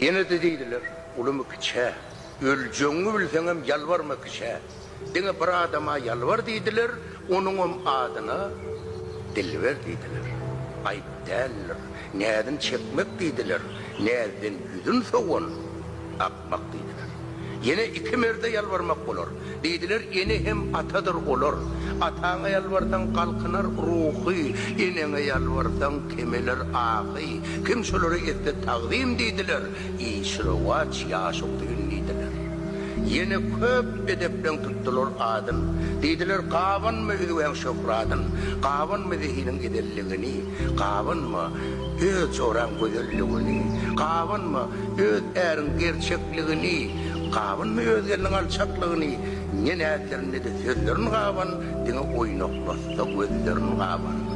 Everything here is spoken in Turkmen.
Ýene-de diýdiler, Ulumy kiçä, öljegiňi bilseňem ýalbarma kişä. Diňe bir adama ýalbar diýdiler, onuňam adyna Dilber diýdiler. Aýp däldir, näzin çekmek diýdiler, näzden ýüzün sowan akmak diýdiler. Ýene iki merde ýalbarmak bolar. Diýdiler, ene hem atadyr olar. Ataňa ýalbarsaň galkynar ruhy, eneňe ýalbarsaň kemeler ahy. Kim şolara etse tagzym diýdiler, işi rowaç, ýaşy uzyn diýdiler. Ýene köp edepleň tutdular adyn. Diýdiler, gabanma özgäň şöhradyn, gabanma zehiniň ezelligini, gabanma öz joraň gözelligini, gabanma öz äriň gerçekligini, gabanma öz gelniň alçaklygyny, ne näzlerin, ne-de sözlerin gaban, diňe oýnaklatsa gözlerin gaban.